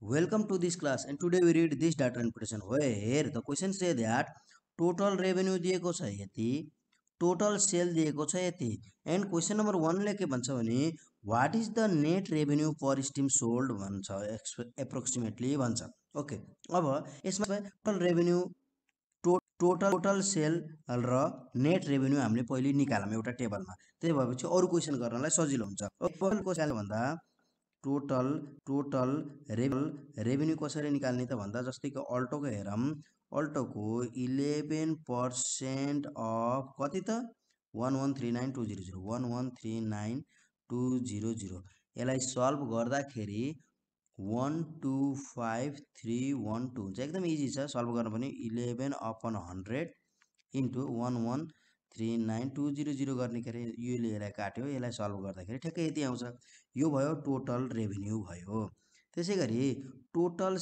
Welcome to this class and today we read this data interpretation where the question say that total revenue दिएको छ यति total sale दिएको छ यति and question number 1 ले के भन्छ भने what is the net revenue per stream sold भन्छ approximately भन्छ ओके अब यसमा total revenue टोटल सेल र नेट रेभेन्यू हामीले पहिले निकालौँ एउटा टेबलमा त्यही भएपछि अरु क्वेशन गर्नलाई सजिलो हुन्छ टोटलको सेल भन्दा टोटल रेभेन्यू कसरी निकाल्ने त भन्दा जस्तै कि अल्टोको हेरौँ अल्टोको 11% अफ कति त 1139200 1139200 यसलाई सल्भ गर्दाखेरि 125312 हुन्छ एकदम इजी छ सल्भ गर्न पनि 11/100 इन्टु 1139200 गर्ने के अरे योले यसलाई काट्यो यसलाई सल्भ गर्दाखेरि ठ्याक्कै यति आउँछ यो भयो टोटल रेभेन्यू भयो त्यसै गरी टोटल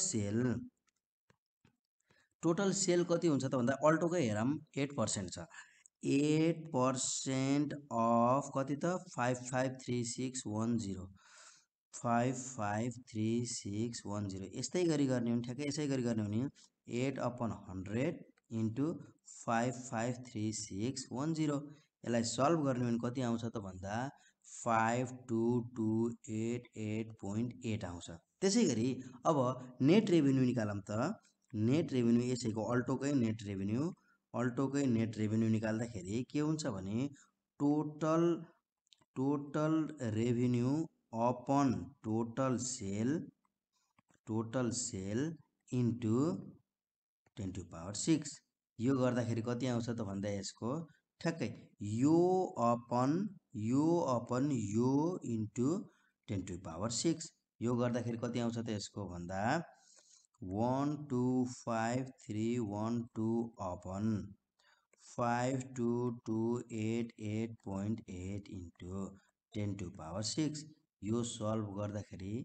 सेल कति हुन्छ त भन्दा अल्टोकै हेरौँ 8% छ 8% अफ कति त 553610 553610 यस्तै गरी गर्ने भने ठ्याक्कै यसै गरी गर्ने भने 8/100 इन्टु 553610 यसलाई सल्भ गर्ने भने कति आउँछ त भन्दा 52288.8 आउँछ त्यसै गरी अब नेट रेभेन्यू निकालौँ त नेट रेभेन्यू यसैको अल्टोकै नेट रेभेन्यू निकाल्दाखेरि के हुन्छ भने total revenue upon total sale into 10⁶ यो गर्दाखेरि कति आउँछ त भन्दा यसको ठ्याक्कै यो अपन यो इन्टु 10⁶ यो गर्दाखेरि कति आउँछ त यसको भन्दा 125,312 अपन 52288.8 इन्टु 10⁶ यो सल्भ गर्दाखेरि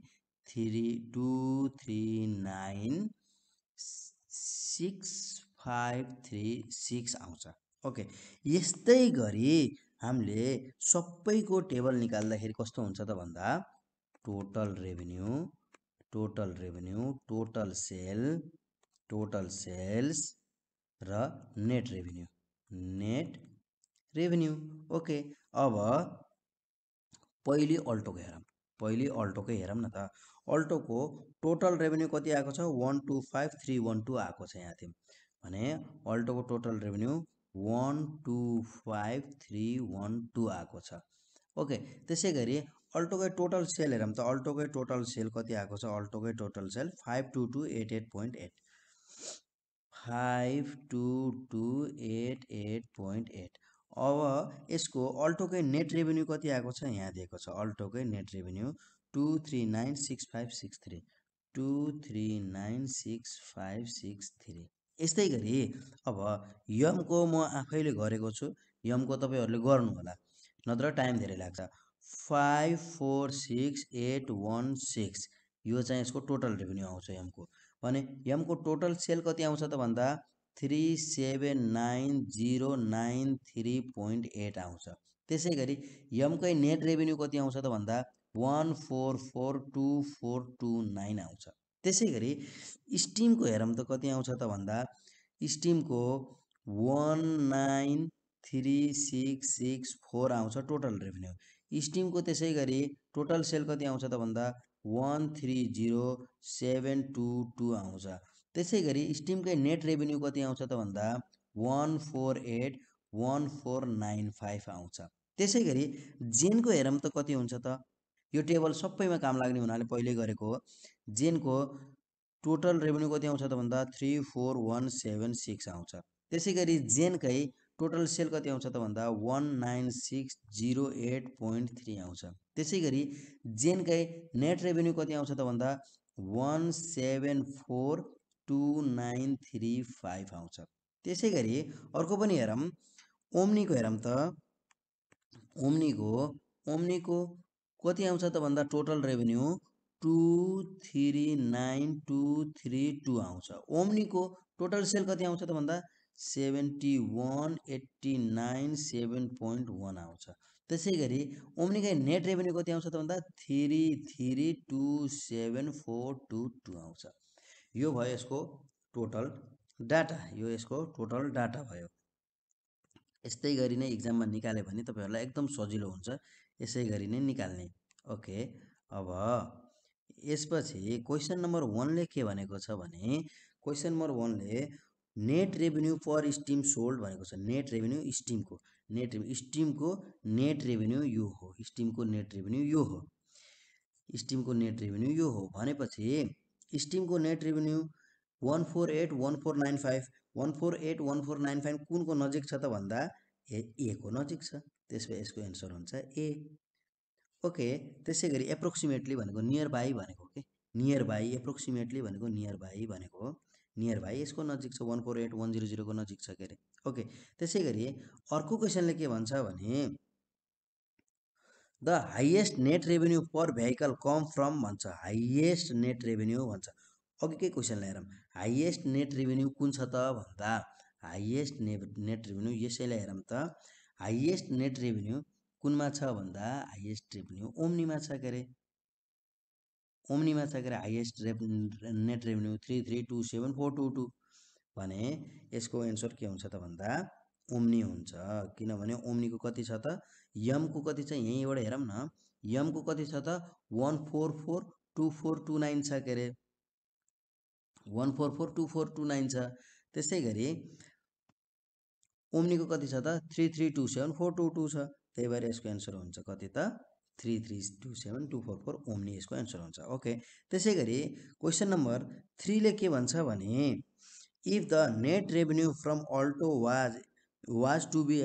2396536 आउँछ ओके यस्तै गरी हामीले सबैको टेबल निकाल्दाखेरि कस्तो हुन्छ त भन्दा टोटल रेभेन्यू टोटल सेल्स र नेट रेभेन्यू ओके अब पहिले अल्टोकै हेरौँ न त अल्टोको टोटल रेभेन्यू कति आएको छ 125312 आएको छ यहाँ भने अल्टोको टोटल रेभेन्यू 125312 आएको छ ओके त्यसै गरी अल्टोकै टोटल सेल हेरौँ त अल्टोकै टोटल सेल कति आएको छ अल्टोकै टोटल सेल 52288.8 52288.8 अब यसको अल्टोकै नेट रेभेन्यू कति आएको छ यहाँ दिएको छ अल्टोकै नेट रेभेन्यू 2396563 2396563 यस्तै गरी अब यमको म आफैले गरेको छु यमको तपाईहरुले गर्नु होला नत्र टाइम धेरै लाग्छ 546816 यो चाहिँ यसको टोटल रेभेन्यू आउँछ यमको भने यमको टोटल सेल कति आउँछ त भन्दा 379093.8 आउँछ त्यसै गरी यमकै नेट रेभेन्यू कति आउँछ त भन्दा 1442429 आउँछ त्यसै गरी स्टिमको हेरौँ त कति आउँछ त भन्दा स्टिमको 1936664 आउँछ टोटल रेभेन्यू स्टिमको त्यसै गरी टोटल सेल कति आउँछ त भन्दा 130,722 आउँछ त्यसै गरी स्टिमकै नेट रेभेन्यू कति आउँछ त भन्दा 1481495 आउँछ त्यसै गरी जेनको हेरौँ त कति हुन्छ त यो टेबल सबैमा काम लाग्ने हुनाले पहिले गरेको हो जेनको टोटल रेभेन्यू कति आउँछ त भन्दा 34176 आउँछ त्यसै गरी जेनकै टोटल सेल कति आउँछ त भन्दा 19608.3 आउँछ त्यसै गरी जेनकै नेट रेभेन्यू कति आउँछ त भन्दा 1742935 आउँछ त्यसै गरी अर्को पनि हेरौँ ओम्नीको हेरौँ त ओम्नीको कति आउँछ त भन्दा टोटल रेभेन्यू 239232 आउँछ ओम्नीको टोटल सेल कति आउँछ त भन्दा 71897.1 आउँछ त्यसै गरी ओम्नीकै नेट रेभेन्यू कति आउँछ त भन्दा 33274222 आउँछ। यो भयो यसको टोटल डाटा, यो यसको टोटल डाटा भयो। यस्तै गरी नै इक्जाममा निकाल्यो भने तपाईहरुलाई एकदम सजिलो हुन्छ यसै गरी नै निकाल्ने। ओके, अब यसपछि क्वेशन नम्बर 1 ले के भनेको छ भने क्वेशन नम्बर 1 ले नेट रेभेन्यू पर स्टिम सोल्ड भनेको छ। नेट रेभेन्यू स्टिमको नेट रेभेन्यू यो हो, स्टिमको नेट रेभेन्यू यो हो, स्टिमको नेट रेभेन्यू यो हो भनेपछि स्टिमको नेट रेभेन्यू 1481495 कुनको नजिक छ त भन्दा ए को नजिक छ, त्यसपछि यसको एन्सर हुन्छ ए। ओके, त्यसै गरी एप्रोक्सिमेटली भनेको नियर बाई भनेको के, नियर बाई एप्रोक्सिमेटली भनेको नियर बाई यसको नजिक छ, 148100 को नजिक छ के अरे। ओके, त्यसै गरी अर्को क्वेसनले के भन्छ भने the highest net revenue per vehicle come from भन्छ, हाइएस्ट नेट रेभेन्यू भन्छ। अघिकै क्वेसनलाई हेरौँ, हाइएस्ट नेट रेभेन्यू कुन छ त भन्दा हाइएस्ट नेट रेभेन्यू यसैलाई हेरौँ त, हाइएस्ट नेट रेभेन्यू कुनमा छ भन्दा हाइएस्ट रेभेन्यू ओम्नीमा छ के अरे, ओम्नीमा छ के अरे हाइएस्ट नेट रेभेन्यू 33274222 भने यसको एन्सर के हुन्छ त भन्दा ओम्नी हुन्छ। किनभने ओम्नीको कति छ त, यम को कति छ यहीँबाट हेरौँ न, यम को कति छ त 1442429 छ के अरे, 1442429 छ। त्यसै गरी ओम्नीको कति छ त 33274222 छ, त्यही भएर यसको एन्सर हुन्छ कति त 3327244 ओम्नी यसको एन्सर हुन्छ। ओके, त्यसै गरी क्वेसन नम्बर 3 ले के भन्छ भने if the net revenue from Alto was to be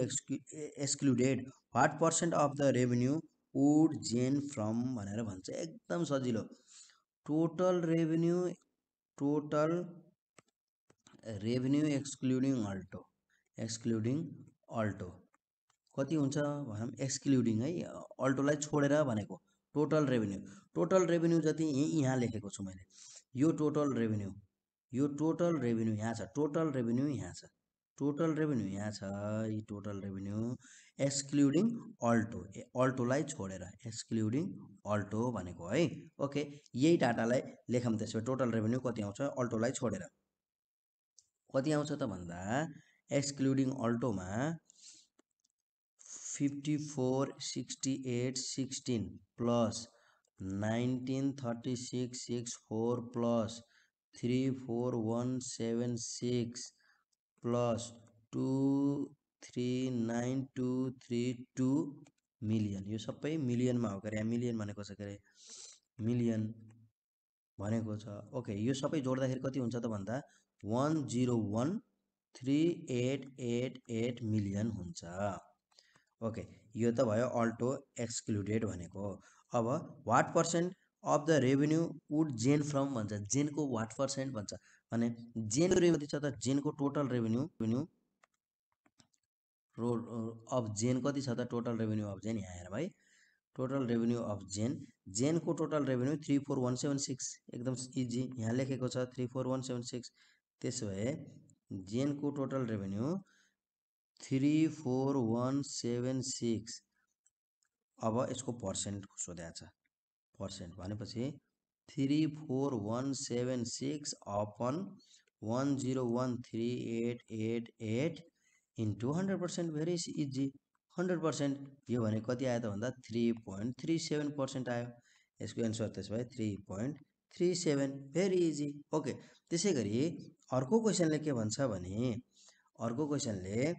excluded what percent of the revenue would gain from भनेर भन्छ। एकदम सजिलो, टोटल रेभेन्यू एक्सक्लुडिङ अल्टो कति हुन्छ भनौँ, एक्सक्लुडिङ है, अल्टोलाई छोडेर भनेको टोटल रेभेन्यू जति यहाँ लेखेको छु मैले, यो टोटल रेभेन्यू यहाँ छ, टोटल रेभेन्यू यहाँ छ, यी टोटल रेभेन्यू एक्सक्लुडिङ अल्टो, अल्टोलाई छोडेर एक्सक्लुडिङ अल्टो भनेको है। ओके, यही डाटालाई लेखौँ त्यसो, टोटल रेभेन्यू कति आउँछ अल्टोलाई छोडेर, कति आउँछ त भन्दा एक्सक्लुडिङ अल्टोमा 546816 प्लस 193664 प्लस 34176 प्लस 239232 मिलियन, यो सबै मिलियनमा हो के, मिलियन भनेको छ के अरे, मिलियन भनेको छ। ओके, यो सबै जोड्दाखेरि कति हुन्छ त भन्दा 1013888 मिलियन हुन्छ। ओके, यो त भयो अल्टो एक्सक्लुडेड भनेको। अब what percent of the revenue would जेन फ्रम भन्छ, जेनको वाट पर्सेन्ट भन्छ भने जेनको रेभेन्यू छ त जेनको टोटल रेभेन्यू अफ जेन कति छ त, टोटल रेभेन्यू अफ जेन यहाँ हेरौँ है, टोटल रेभेन्यू अफ जेनको टोटल रेभेन्यू 34176, एकदम इजी यहाँ लेखेको छ 34176। त्यसो भए जेनको टोटल रेभेन्यू 34176, अब यसको पर्सेन्ट सोधेको छ, पर्सेन्ट भनेपछि 34176 अपन 1013888 इन्टु 100%, भेरी इजी, 100%, यो भने कति आयो त भन्दा 3.37% आयो, यसको एन्सर त्यसो भए 3.37, भेरी इजी। ओके, त्यसै गरी अर्को क्वेसनले के भन्छ भने अर्को क्वेसनले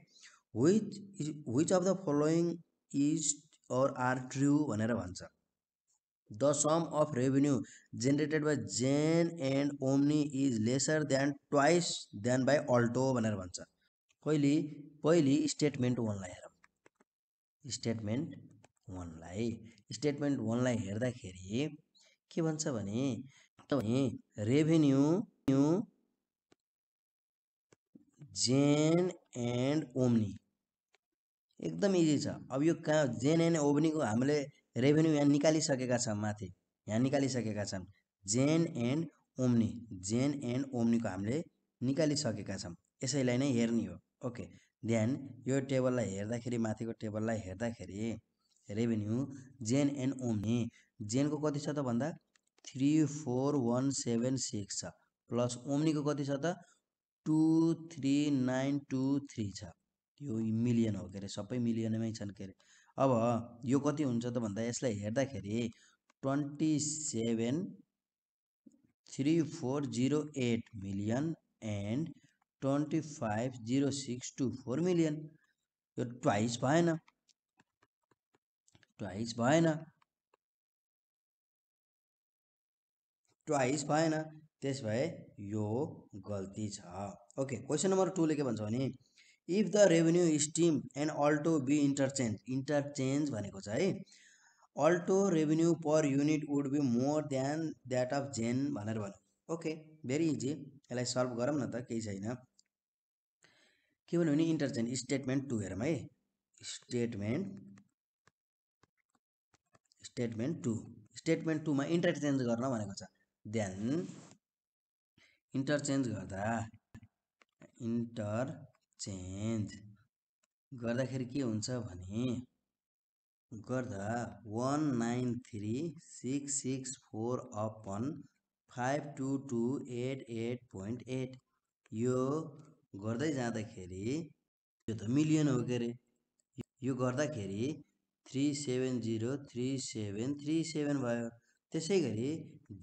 which of the following is or are true भनेर भन्छ, the sum of revenue generated by Jane and omni is lesser than twice than by alto भनेर भन्छ। पहिली स्टेटमेन्ट 1 लाई हेरौँ, स्टेटमेन्ट 1 लाई हेर्दाखेरि के भन्छ भने रेभेन्यू जेन एन्ड ओम्नी, एकदम इजी छ। अब यो कहाँ जेन एन्ड ओम्नीको हामीले रेभेन्यू यहाँ निकालिसकेका छौँ, माथि यहाँ निकालिसकेका छौँ, जेन एन्ड ओम्नीको हामीले निकालिसकेका छौँ, यसैलाई नै हेर्ने हो। ओके, ध्यान, यो टेबललाई हेर्दाखेरि, माथिको टेबललाई हेर्दाखेरि रेभेन्यू जेन एन्ड ओम्नी जेनको कति छ त भन्दा 34176 छ प्लस ओम्नीको कति छ त 23923 छ। यो मिलियन हो के अरे, सबै मिलियनमै छन् के अरे। अब यो कति हुन्छ त भन्दा यसलाई हेर्दाखेरि 273408 मिलियन एन्ड 250624 मिलियन। यो ट्वाइस भएन, ट्वाइस भएन, ट्वाइस भएन, त्यस भए यो गल्ती छ। ओके, क्वेसन नम्बर 2 ले के भन्छ भने if the revenue stream and Alto be interchange, interchange भनेको छ है, Alto revenue per unit would be more than that of Zen भनेर भन्यो। ओके, भेरी इजी, यसलाई सल्भ गरौँ न त, केही छैन। के भन्यो भने इन्टरचेन्ज स्टेटमेन्ट 2 हेरौँ है, स्टेटमेन्ट 2 मा इन्टरचेन्ज गर्न भनेको छ। देन इन्टरचेन्ज गर्दाखेरि के हुन्छ भने गर्दा 193664 अपन 5228.8 यो गर्दै जाँदाखेरि यो त मिलियन हो के अरे, यो गर्दाखेरि 3703737 भयो। त्यसै गरी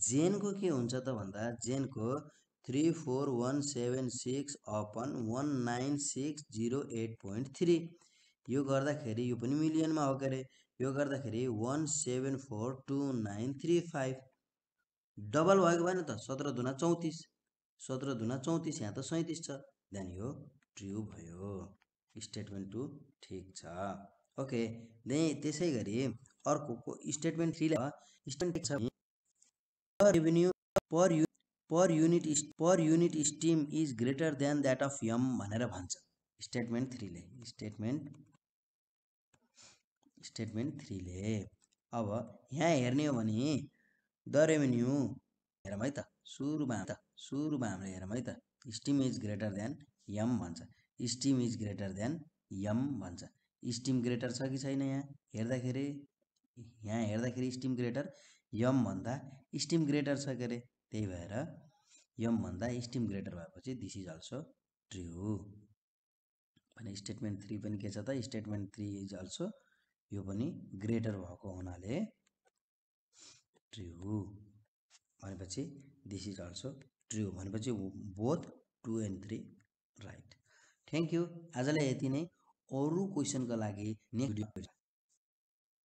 जेनको के हुन्छ त भन्दा जेनको 34176 अपन 1960.8.3 यो गर्दाखेरि यो पनि मिलियनमा हो के अरे, यो गर्दाखेरि 174295 डबल भएको भएन त, 17 दुना 34, 17 दुना 34, यहाँ त 37 छ, देन यो ट्रु भयो, स्टेटमेन्ट 2 ठिक छ। ओके, त्यसै गरी अर्को स्टेटमेन्ट 3 स्टेटमेन्ट छ revenue per unit stream is greater than that of यम भनेर भन्छ स्टेटमेन्ट 3 ले। स्टेटमेन्ट 3 ले अब यहाँ हेर्ने हो भने द रेभेन्यू हेरौँ है त, सुरुमा हामीले हेरौँ है त, स्ट्रिम इज ग्रेटर देन यम भन्छ, स्ट्रिम इज ग्रेटर देन यम भन्छ। स्ट्रिम ग्रेटर छ कि छैन, यहाँ हेर्दाखेरि स्ट्रिम ग्रेटर यम भन्दा स्ट्रिम ग्रेटर छ के अरे, त्यही भएर यम भन्दा स्ट्रिम ग्रेटर भएपछि दिस इज अल्सो ट्रु भने स्टेटमेन्ट 3 पनि के छ त, स्टेटमेन्ट 3 इज अल्सो यो पनि ग्रेटर भएको हुनाले ट्रु भनेपछि दिस इज अल्सो ट्रु भनेपछि both 2 and 3 right. Thank you, आजलाई यति नै। अरू क्वेसनको लागि नेक्स्ट भिडियो